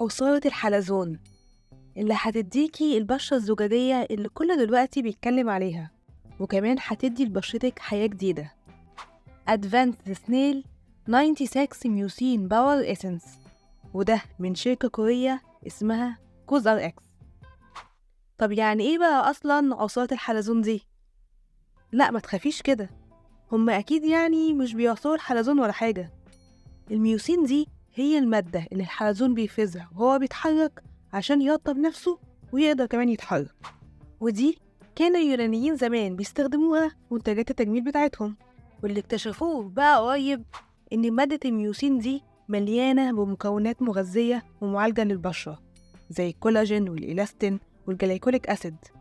عصارة الحلزون اللي هتديكي البشرة الزجاجية اللي كل دلوقتي بيتكلم عليها، وكمان هتدي لبشرتك حياة جديدة. Advanced Snail 96 Mucin Power Essence، وده من شركة كورية اسمها COSRX. طب يعني ايه بقى اصلا عصارة الحلزون دي؟ لا ما تخافيش كده، هما اكيد يعني مش بيعصروا الحلزون ولا حاجة. ال mucin دي هي المادة اللي الحلزون بيفرزها وهو بيتحرك عشان يرطب نفسه ويقدر كمان يتحرك، ودي كان اليونانيين زمان بيستخدموها في منتجات التجميل بتاعتهم. واللي اكتشفوه بقى قريب إن مادة ال mucin دي مليانة بمكونات مغذية ومعالجة للبشرة زي الكولاجين والإلاستين وال glycolic acid.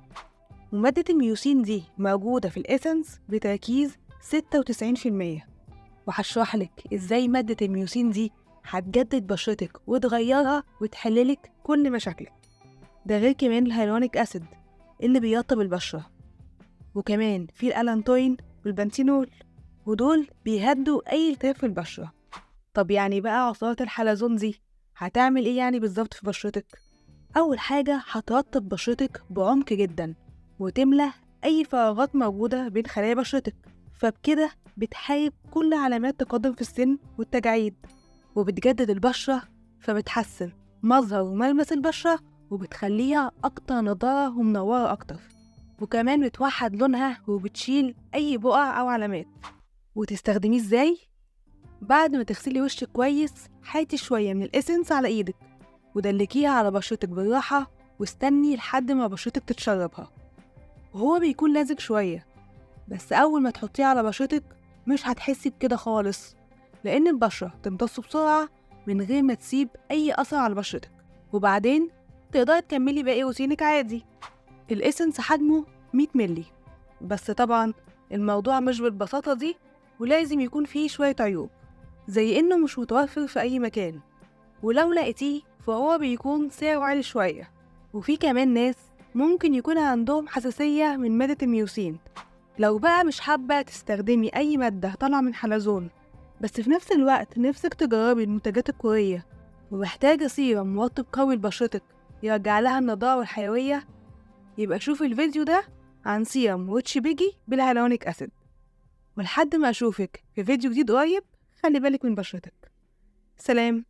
ومادة ال mucin دي موجودة في ال essence بتركيز 96%. وهشرح لك إزاي مادة ال mucin دي هتجدد بشرتك وتغيرها وتحللك كل مشاكلك. ده غير كمان ال hyaluronic acid اللي بيرطب البشرة، وكمان في ال allantoin وال panthenol، ودول بيهدوا أي التهاب في البشرة. طب يعني بقى عصارة الحلزون دي هتعمل إيه يعني بالظبط في بشرتك؟ أول حاجة هترطب بشرتك بعمق جدا وتملى أي فراغات موجودة بين خلايا بشرتك، فبكده بتحارب كل علامات تقدم في السن والتجاعيد، وبتجدد البشرة فبتحسن مظهر وملمس البشرة وبتخليها أكتر نضارة ومنورة أكتر، وكمان بتوحد لونها وبتشيل أي بقع أو علامات. وتستخدميه إزاي؟ بعد ما تغسلي وشك كويس حاتي شوية من الإسنس على إيدك ودلكيها على بشرتك بالراحة، واستني لحد ما بشرتك تتشربها. وهو بيكون لازق شوية، بس أول ما تحطيه على بشرتك مش هتحسي بكده خالص، لأن البشرة تمتصه بسرعة من غير ما تسيب أي أثر على بشرتك. وبعدين تقدري تكملي باقي روتينك عادي. ال essence حجمه 100 ملي، بس طبعا الموضوع مش بالبساطة دي، ولازم يكون فيه شوية عيوب زي إنه مش متوفر في أي مكان، ولو لقيتيه فهو بيكون سعره عالي شوية. وفي كمان ناس ممكن يكون عندهم حساسية من مادة ال mucin. لو بقى مش حابة تستخدمي أي مادة طالعة من حلزون، بس في نفس الوقت نفسك تجربي المنتجات الكورية ومحتاجة سيرم مرطب قوي لبشرتك يرجع لها النضارة والحيوية، يبقى شوفي الفيديو ده عن سيرم ويتش بيجي بال hyaluronic acid. ولحد ما أشوفك في فيديو جديد قريب، خلي بالك من بشرتك. سلام.